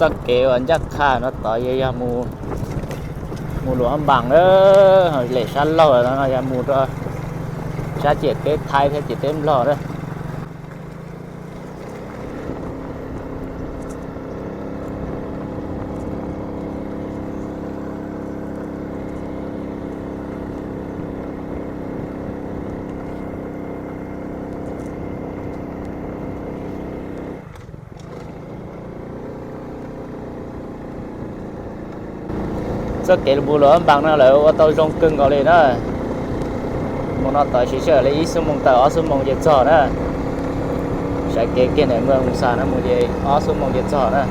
Txoj kev uas ncaj qha no tod yog mus, mus Luam Npas na, lem sab laug no yog mus rau sab ciam teb Thaib thiab ciam teb Nplog na. Txoj kev mus Luam Npas no lawv ua tau zoo kawg nkaus li na. Mus no tod siv sij hawm li ib xuab moos tawm ob xuab moos ces txog na. Sawv kev kiag ntawm Mws Xas no mus ces ob xuab moos ces txog na.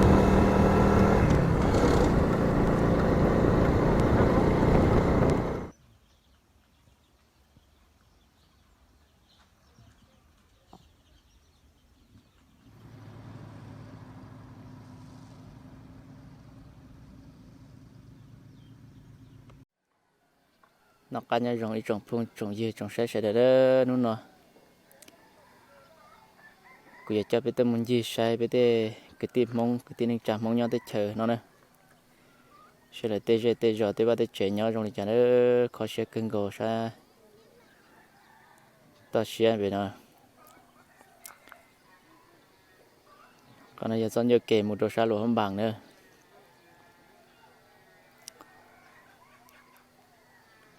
Noj qab nyob zoo ib tsoom phooj tsoom ywg tsoom saib sawv daws. Hnub no kuv yuav coj peb tuaj mus ncig saib peb tej kwv tij Hmoob, kwv tij neej tsa Hmoob nyob teb chaws no na, saib lawv tej zej tej zos tej vaj tej tsev nyob zoo li cas na. Kho siab kawg nkaus sab toj siab pem no. Qhov no yog txoj ncauj kev mus rau sab Luam Npas na.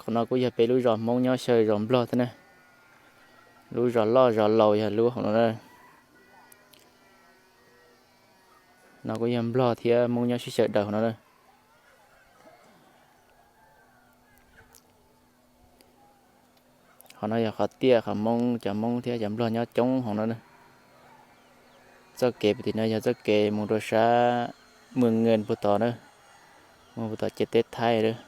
Qhov no kuj yog peb lub zos Hmoob nyob xyaw zos Nplog thiab na. Lub zos loj zos laus yog lub hauv no na. No kuj yog Nplog thiab Hmoob nyob sib xyaw daws hauv no na. Qhov no yog qhov tiaj qhov Hmoob, cov Hmoob thiab cov Nplog nyob coob hauv no na. Txoj kev puag tim no yog txoj kev mus rau sab Mws Nkees puag tod na, mus puag tom ciam teb Thaib lawm.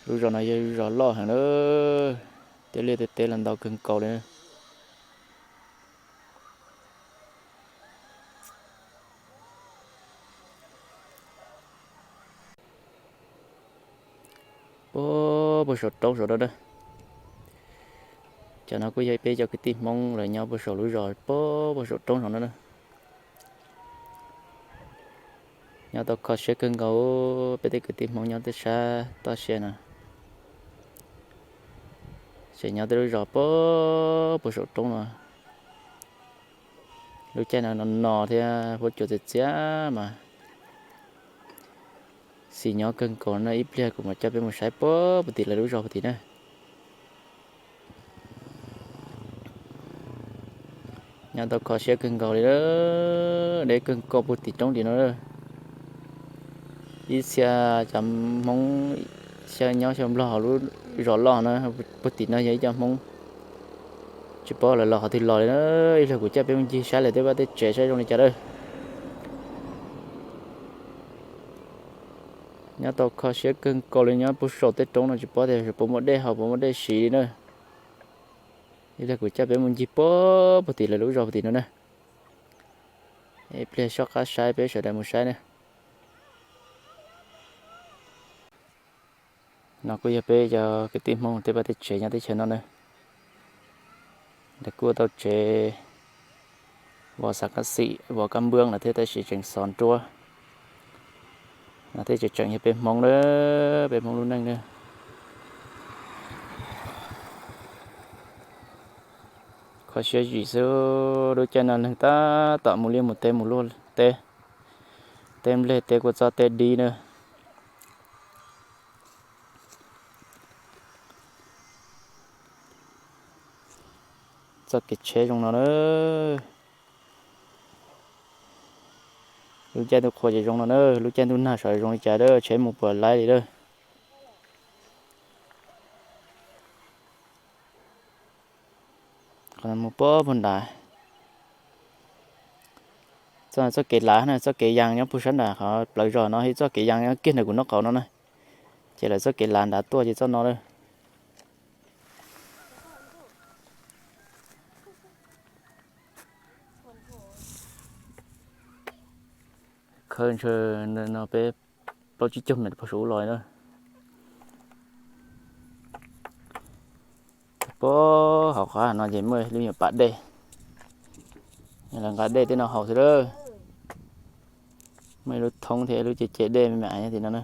Lub zos no yog lub zos loj heev na, tej liaj tej teb los ntau kawg nkaus li na. Puag, puag saum roob saum no na. Cov no kuj yog peb cov kwv tij Hmoob lawv nyob puag saum lub zos puag, puag saum roob saum no na. Nyob tau kho siab kawg nkaus peb tej kwv tij Hmoob nyob tej sab toj siab no. Tseem nyob tej lub zos puag, puag saum roob no. Lub caij no no no thiab huab cua txias txias mas xis nyob kawg nkaus no. Ib pliag kuv mam coj peb mus saib puag puag tim lawv lub zos puag tim na. Nyob tau kho siab kawg nkaus li, deb kawg nkaus puag tim roob tim no. Ib txhia cov Hmoob xyaw nyob xyaw Nplog hauv lub zos loj na, puag tim no yog ib co Hmoob. Tsis paub lawv los qhov twg los li na. Ib pliag kuv coj peb mus ncig saib lawv tej vaj tej tsev saib zoo li cas lawm. Nyob tau kho siab kawg nkaus li, nyob puag saum tej roob no tsis paub tias puas muaj dej haus puas muaj dej siv li na. Ib pliag kuv coj peb mus ncig puag puag tim lawv lub zos puag tim no na. Ib pliag soj qab saib peb sawv daws mus saib na. No kuj yog peb cov kwv tij Hmoob tej vaj tej tsev nyob teb chaws no na. Lawv kuj ua tau tsev vov xav kab xim vov kab npab lawm thiab tab sis tseem xov nruab. No thiab tseem tseem yog peb Hmoob na, peb Hmoob lub neej na. Kho siab zim xwb, lub caij no neeg tab tom mus liaj mus teb mus luaj teb, teb nplej teb kua txob teb dib na. Txoj kev tsheb zoo no na. Lub caij ntuj qhua ces zoo no na, lub caij ntuj nag saud zoo li cas lawm, tsheb mus puas laib li lawm. Qhov no mus puag puag nrad. Txoj, txoj kev lav na, txoj kev yas nyob puag sab nram qhov plawv zos no, thiab txoj kev yas nyob kiag ntawm kuv nraub qaum no na. Ces lawv txoj kev lav nrad tuaj ces txoj no lawm. Khawb ntshe no peb plaub tsib caug mev puag saum ub los na. Puag hauv qhov no ces muaj lub nyuam pas dej. Lawv nqa dej tej no haus xwb lawm. Muaj ib lub thoob thiab ib lub ce ce dej me me nyob tim no na.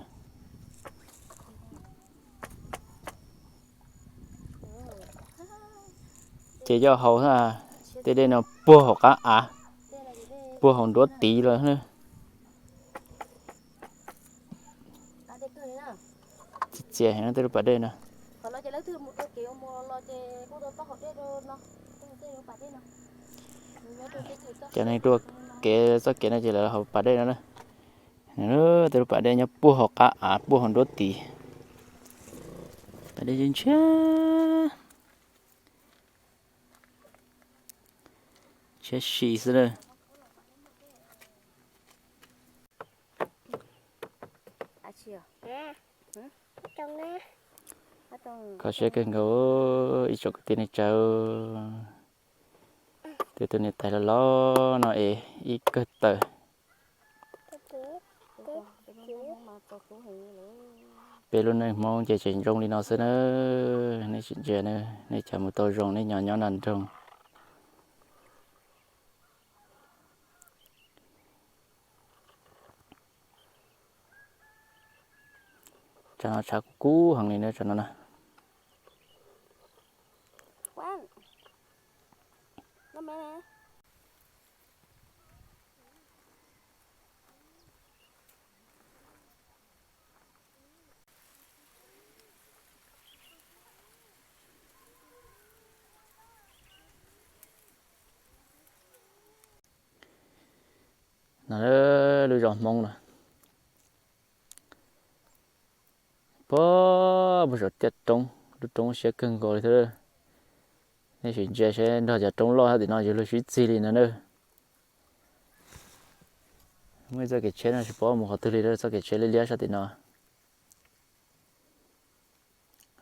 Ces coj haus, tej dej no puag hauv qab av, puag hauv nruab tiv los na. Txias heev tej lub pas dej no. Cov neeg tuaj kev txoj kev no ces lawv haus pas dej no na. Tej lub pas dej nyob puag hauv qab av puag hauv nruab tiv. Pas dej ntshiab, ntshiab si xwb na. Kho siab kawg nkaus ib tsoom kwv tij neej tsa. Tej tus niam tais los los no es ib kawg tawm. Peb lub neej Hmoob ces tseem zoo li no xwb na. Nej tsis ntsia na, nej cas mus tau zoo, nej nyob nyob nram nroog. Tsam no tshav kub kub heev li na tsam no na. No lub zos Hmoob no. Puag puag saum tiaj roob, lub roob siab kawg nkaus li thiab. Nej sim ntsia seb nrog cov roob loj tim no yuav luag sib txig li no na. Muaj ib txoj kev tsheb no tsis paub mus qhov twg li, txoj kev tsheb liab liab sab tim no.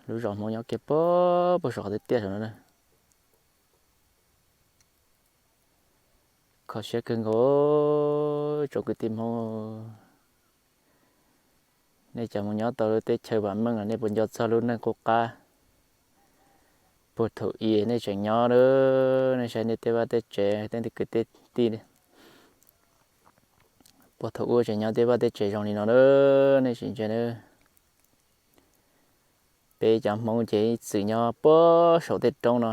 Lub zos Hmoob nyob kiag puag puag saum qhov tiaj tiaj saum no na. Kho siab kawg nkaus tsoom kwv tij Hmoob. Nej cov mus nyob tau lub teb chaws vam meej los nej puas nco txog lub neej qub qab puag thaum ub nej tseem nyob na? Nej saib nej tej vaj tej tsev, tej kwv tej tij puag thaum ub tseem nyob tej vaj tej tsev zoo li no na, nej sim ntsia na. Peb cov Hmoob ces ib txwm nyob puag saum tej roob no.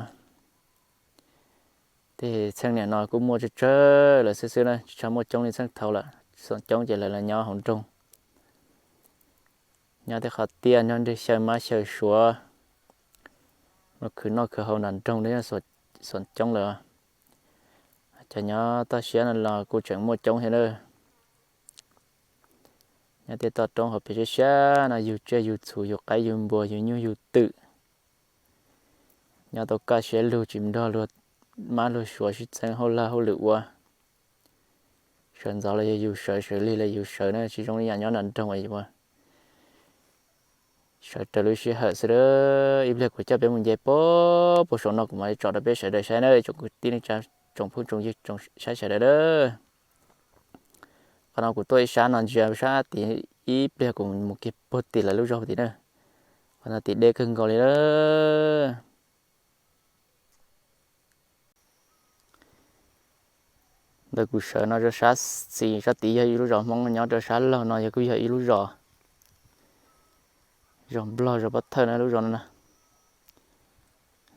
Tej txheej niam no kuj muaj tsawg tsawg lawm xwb xwb na, tsis tshua muaj coob li txheej thaud lawm. Txheej coob ces lawv los nyob hauv nroog, nyob tej qhov tiaj, nyob nreg xyaw mab xyaw suav, mus khwv noj khwv haus nram nroog, nyob xuas coob lawm. Cov nyob toj siab no los kuj tseem muaj coob thiab na. Nyob tej toj roob hauv pes siab siab no, yug tsiaj yug txhu, yug qaib yug npua, yug nyuj yug twm. Nyob tau kaj siab lug, tsis nrog luag mab luag suav sib txeeb hauj lwm ua. Sawv ntxov los yog yus sawv, sawv lig los yus sawv na, tsis zoo li yam nyob nram nroog uas sawv raws lub sij hawm xwb. Ib pliag kuv coj peb mus nce puag puag saum no, kuv mam li tso rau peb sawv daws saib na, tsoom kwv tij neej tsa, tsoom phooj tsoom ywg, tsoom saib sawv daws na. Qhov no kuv tuaj ib sab no ntsia sab tid, ib pliag kuv mus kiag puag tim lawv lub zos tim na. Qhov no tim deb kawg nkaus li lawm. Ntawm kuv sawv no rau sab xis sab tid yog ib lub zos Hmoob nyob, rau sab laug no yog kuj yog ib lub zos, zos Nplog zos Pov Thawj no lub zos no na.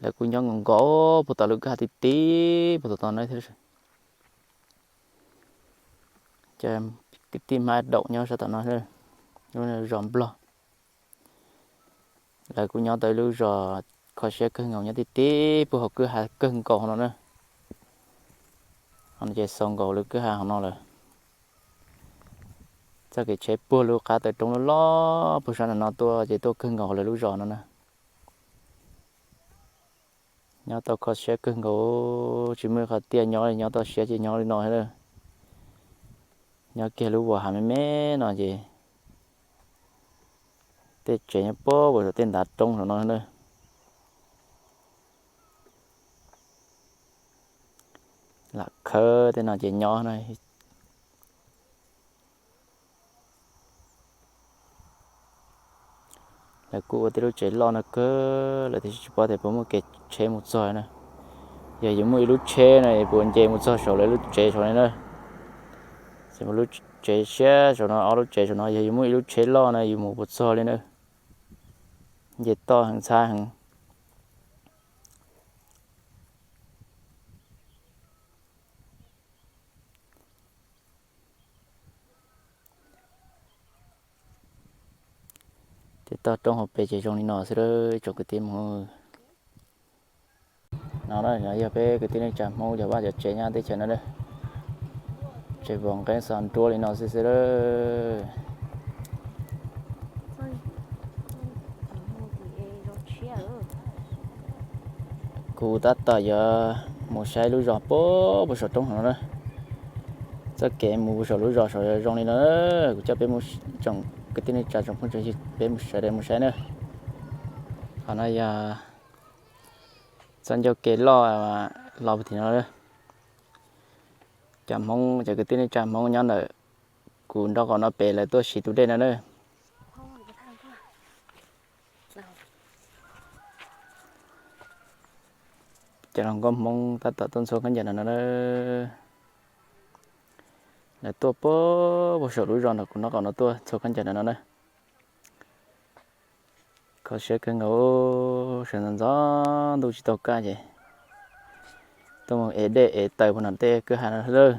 Lawv kuj nyob nkaus nkaus puag tom lub kwj ha tib tib puag tom no thiab. Ces kwv tij Hmab Daum nyob sab tom no, lub zos Nplog. Lawv kuj nyob tau ib lub zos kho siab kawg nkaus nyob tib tib puag hauv kwj ha kawg nkaus no na. Ho no ces xaus nkaus lub kwj ha hauv no lawm. Txoj kev tsheb puag lub qab taw roob loj loj puag sab nram no tuaj ces tuaj kawg nkaus lawv lub zos no na. Nyob tau kho siab kawg nkaus, tsis muaj qhov tiaj nyob li, nyob tau siab ces nyob li no thiab. Nyob kiag lub vas hav me me no ces tej tsev nyob puag puag saum tej ntav roob saum no na. Lam khawb tej no ces nyob na. Lawv kuj ua tej lub tsev loj no kawg lawm tiam sis tsis paub tias puas muaj kev tsheb mus txog na. Yog yus muaj ib lub tsheb no puas nce mus txog saum lawv lub tsev saum li na? Ces muaj lub tsev siab saum no, ob lub tsev saum no, yog yus muaj ib lub tsheb loj no yus mus puas txog li na? Nce toj heev, ntxhab heev. Ces toj roob hauv pes ces zoo li no xwb, tsoom kwv tij Hmoob. No yog peb kwv tij neej tsa Hmoob cov vaj cov tsev nyob teb chaws no, tsev vov nqeeb xo nruab li no xwb xwb. Kuv tab tom yuav mus saib lub zos puag puag saum roob no na. Txoj kev mus puag saum lub zos saum zoo li no, kuv coj peb mus, tsoom kwv tij neej tsa tsoom phooj ywg, peb mus sawv daws mus saib na. Qhov no yog txoj ncauj ke loj los puag tim no. Cov Hmoob, cov kwv tij neej tsa Hmoob nyob ntawm kuv nraub qaum no pem lawv tuaj siv tus dej no na. Cov hluas nkauj Hmoob tab tom tuaj ntxhua khaub ncaws no no. Lawv tuaj puag puag saum lub zos nram kuv nraub qaum no tuaj ntxhua khaub ncaws no no na. Kho siab kawg nkaus, sawv ntxov ntxov ntuj tsis tau kaj ces tuaj mus ev dej ev taws puag nram tej kwj ha no lawm.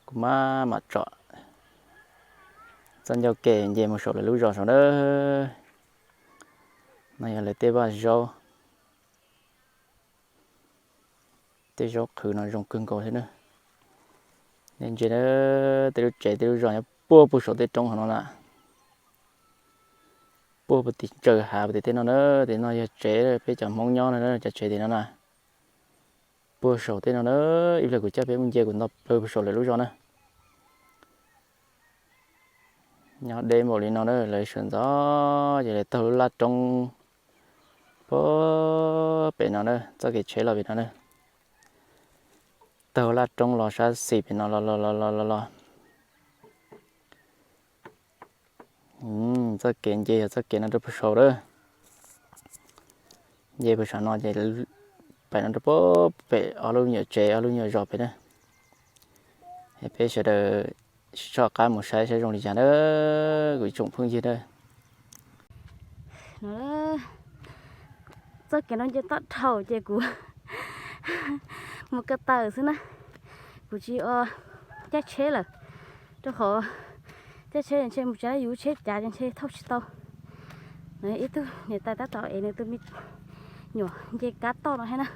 Kuv maj mam tsom txoj ncauj ke nce mus saum lawv lub zos saum na. No yog lawv tej vaj zaub. Tej zaub qhwv no zoo kawg nkaus thiab na. Nej ntsia, tej lub tsev tej lub zos nyob puag puag saum tej roob hauv no na. Puag puag tim tsaws hav puag tim tej no na. Tim no yog tsev peb cov Hmoob nyob no, cov tsev tim no na. Puag saum tej no na, ib pliag kuv coj peb mus nce kuv nto plaws puag saum lawv lub zos na. Nyob deb npaum li no na, lawv sawv ntxov ces lawv taug lub laj roob puag pem no na, txoj kev tsheb los pem no na. Taug laj roob los sab xis pem no los los los los los los. Txoj kev nce yog txoj kev no rau puag saum lawm. Nce puag saum no ces pem no rau puag pem ob lub nyuam tsev ob lub nyuam zos pem na. Es peb sawv daws soj qab mus saib saib zoo li cas na, kuv ib tsoom phooj ywg na. No, txoj kev no nce toj dhau ces kuv mus ko taw xwb na, kuv tsis ua caij tsheb lawm, rau qhov caij tsheb ntshe mus tsis yus tsheb cav ces ntshe thauj tsis tau. Ib tug niam tais tab tom ev nws tus me nyuam nce kab toj no thiab na.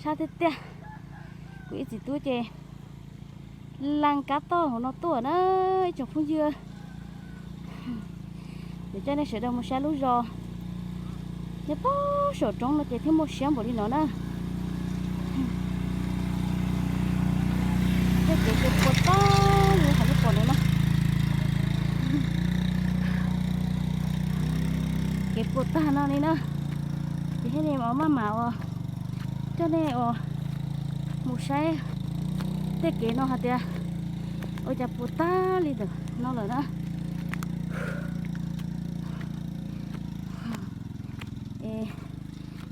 Sab tiag tiag, kuv ib txiv tub ces lees kab toj hauv no tuaj na ib tsoom phooj ywg. Kuv coj nej sawv daws mus saib lub zos nyob puag saum roob no ces thiaj muaj siab npaum li no na. Tej kev puas tag li qhov nej pom no na. Kev puas tag no li na, ces thiaj li maj mam uas coj nej uas mus saib tej kev no hais tias ua cas puas tag li ntawm no lawm na.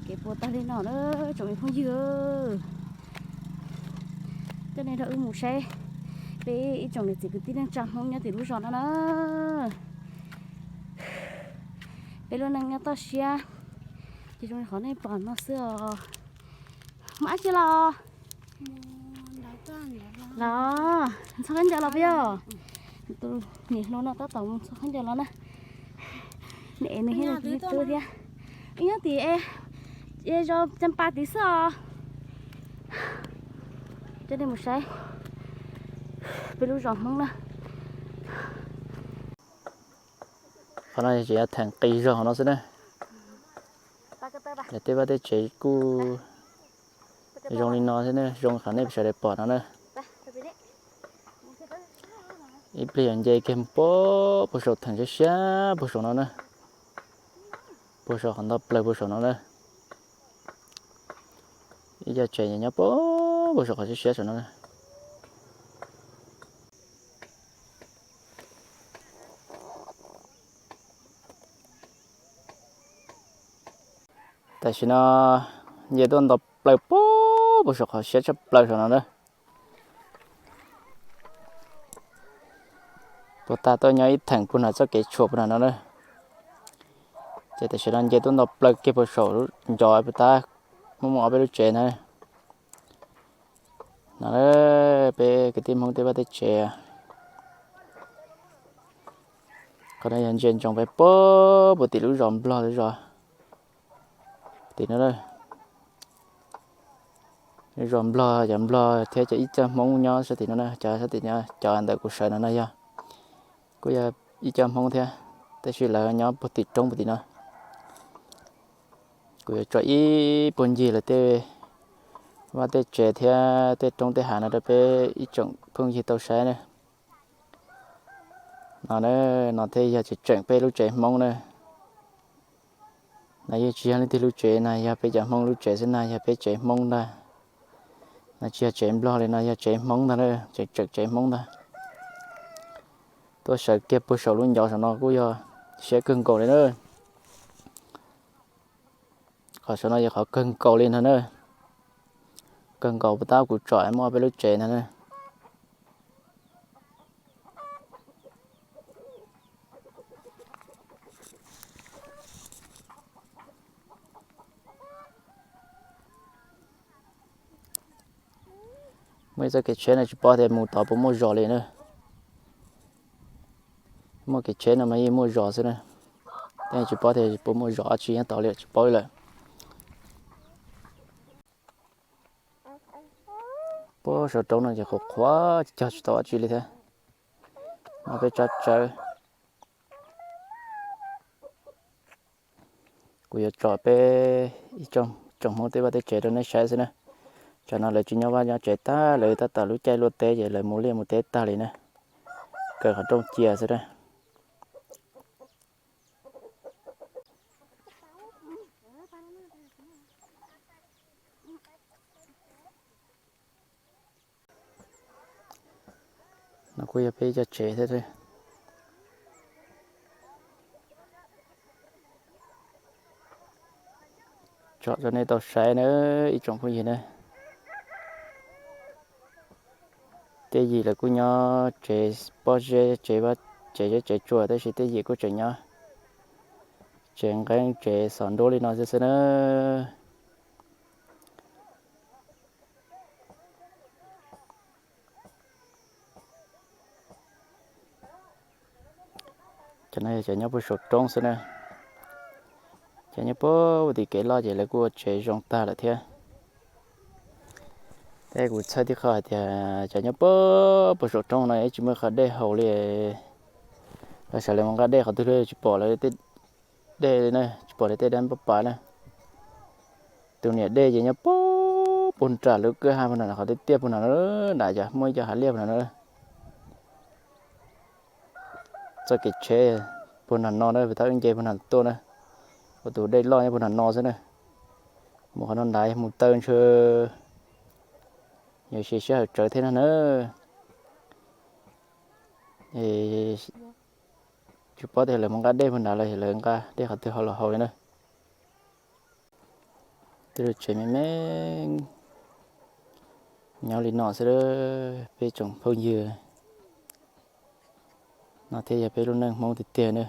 Kev puas tag li no na tsoom me phooj ywg. Coj nej nrog wb mus saib peb ib tsoom niam txiv kwv tij neej tsa Hmoob nyob tim lub zos no na. Peb lub neej nyob toj siab ces zoo li qhov nej pom no xwb os. Mus dab tsi los? Los ntxhua khaub ncaws los puas yog? Tus niam hluas no tab tom mus ntxhua khaub ncaws los na. Nws ev nws thiab nws tus me tub thiab. Wb nyob tim zos Cam Pas tid xwb os. Coj nej mus saib peb lub zos Hmoob na. Qhov no ces yog theem qis zog hauv no xwb na. Lawv tej vaj tej tsev kuj zoo li no thiab na, zoo qhov nej sawv daws pom no na. Ib pliag yuav nce kiag puag puag saum theem siab siab puag saum no na. Puag saum qhov ntoo plaws puag saum no na. Ib co tsev nyob puag puag saum qhov siab siab saum no na. Tam sim no nce tuaj nto plaws puag saum qhov siab tshaj plaws saum no na. Puag ta tuaj nyob ib theem puag nram txoj kev tshuam puag nram no na. Ces tam sim no nce tuaj nto plaws kiag puag saum lub ncov puag ta muaj muaj ob peb lub tsev ntag. No peb kwv tij Hmoob tej vaj tej tsev. Qhov no yog ntsia ntsoov peb puag puag tim lub zos Nplog lub zos tim no. Lub zos Nplog, cov Nplog thiab cov ib co Hmoob nyob sab tim no na, cov sab tim no, cov ntawm kuv sawv no no yog kuj yog ib co Hmoob thiab, tab sis lawv nyob puag tim roob puag tim no. Kuv yuav tso ib puag ncig lawv tej vaj tej tsev thiab tej roob tej hav no rau peb ib tsoom phooj ywg tau saib na. No na, no thiaj yog tseem tseem peb lub tsev Hmoob na. No yeej tsis yog leej twg lub tsev, no yog peb cov Hmoob lub tsev xwb, no yog peb tsev Hmoob ntag. No tsis yog tsev Nplog li, no yog tsev Hmoob ntag, tseem tseem tsev Hmoob ntag. Tuaj sawv kiag puag saum lub ncov saum no kuj yog siab kawg nkaus li na. Qhov saum no yog qhov kawg nkaus li no na. Kawg nkaus puag ta kuv tsom muaj peb lub tsev no na. Muaj ib txoj kev tsheb no tsis paub tias mus tod puas muaj zos li na. Muaj kev tsheb no mas yeej muaj zos xwb na. Tab tsis paub tias puas muaj zos dab tsi nyob tod li tsis paub li lawm. Puag saum roob no ces qhuav qhuav cog tsis tau dab tsi li thiab. No peb tsob tsawb. Kuv yuav tsom peb ib tsoom Hmoob tej vaj tej tsev rau nej saib xwb na. Tsam no lawv tsis nyob vaj nyob tsev tag, lawv tab tom lub caij luaj teb ces lawv mus liaj mus teb tag li na. Kaw qhov rooj cia xwb na. No kuj yog peb cov tsev thiab. Tsom rau nej tau saib na ib tsoom phooj ywg na. Tej yim lawv kuj nyob tsev pob zeb, tsev zeb tsev tsua, tab sis tej yim kuj tseem nyob tsev nqeeb tsev xov nruab li no xwb xwb na. Cov no yog cov nyob puag saum roob xwb na. Cov nyob puag tim kev loj ces lawv kuj ua tsev zoo tag lawm thiab. Thiab kuv txhawj tib qho hais tias cov nyob puag puag saum roob no tsis muaj qhov dej haus li. Lawv sawv lawv mus nqa dej qhov twg tsis pom lawv tej dej li na, tsis pom lawv tej dab npaj pas na. Tus niam dej ces nyob puag puag nram lub kwj ha puag nram qhov tiaj tiaj puag nram no, nram cov muaj ib co hav liaj puag nram no. Txoj kev tsheb puag nram no na, vim tab wb nce puag nram tuaj na, ua tus dej loj nyob puag nram no xwb na. Mus qhov no nrad yog mus taw ntshe yuav siv sij hawm tsawv thiab no na. Tsis paub tias lawv mus nqa dej puag nrad los lawv nqa dej qhov twg haus los haus li na. Tej lub tsev me me nyob li no xwb, peb tsoom phooj ywg. No thiaj yog peb lub neej Hmoob tiag tiag na.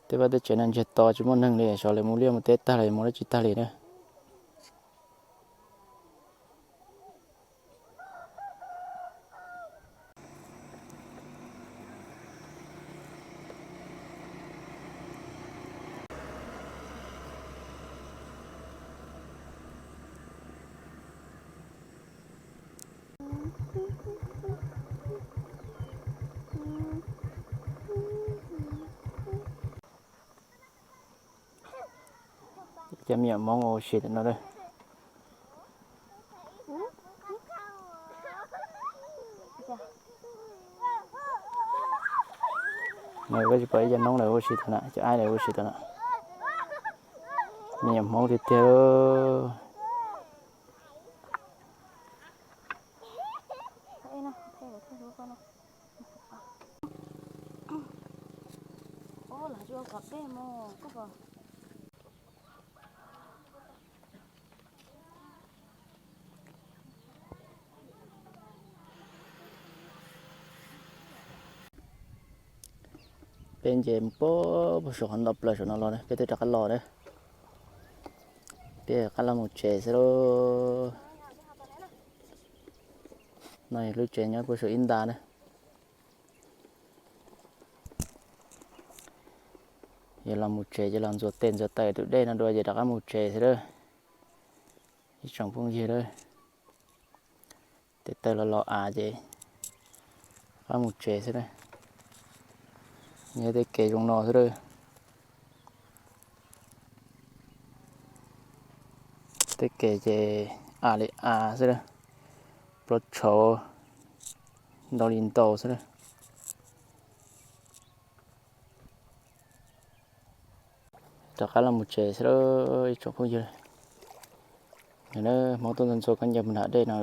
Tej vaj tej tsev no ntsiag to tsis muaj neeg li, xyov lawv mus liaj mus teb tag los mus dab tsi tag li na. Cov me nyuam Hmoob ua si tam no. Nws tsis pom ib co noob lawv ua si tau na, cov aib lawv ua si tau na. Me nyuam Hmoob tiag tiag. Peb nce mus puag saum qhov ntoo plaws saum no los na, peb twb rov qab los na. Peb rov qab los mus tsev xwb lauj. No yog lub tsev nyob puag saum ib nta na. Yog los mus tsev ces los ntxuav tes ntxuav taw tus dej no dua ces rov qab mus tsev xwb lauj. Ib tsoom phooj ywg lauj, tes taw los los av ces rov qab mus tsev xwb lauj. Yog tej kev zoo no xwb lauj. Tej kev ces av li av xwb lauj, plaub tshauv ntau li ntau xwb lauj. Rov qab los mus tsev xwb lauj ib tsoom phooj ywg. Hmoob tuaj ntxhua ntxhua khaub ncaws mus nram dej no.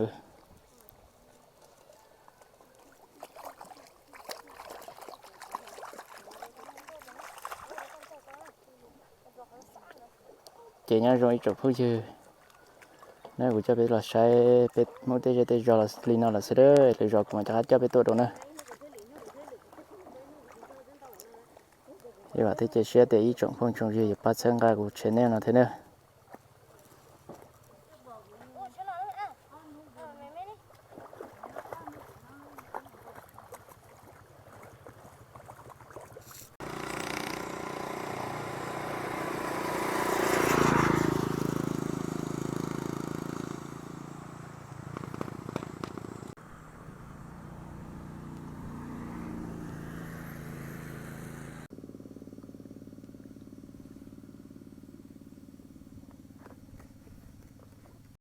Ces nyob zoo ib tsoom phooj ywg, neb kuv coj peb los saib peb Hmoob tej zej tej zog li no los xwb, lwm zaus kuv mam rov qab coj peb tuaj dua na. Vam thiab cia siab tias ib tsoom phooj tsoom ywg yuav pab txhawb nqa kuv channel no thiab na.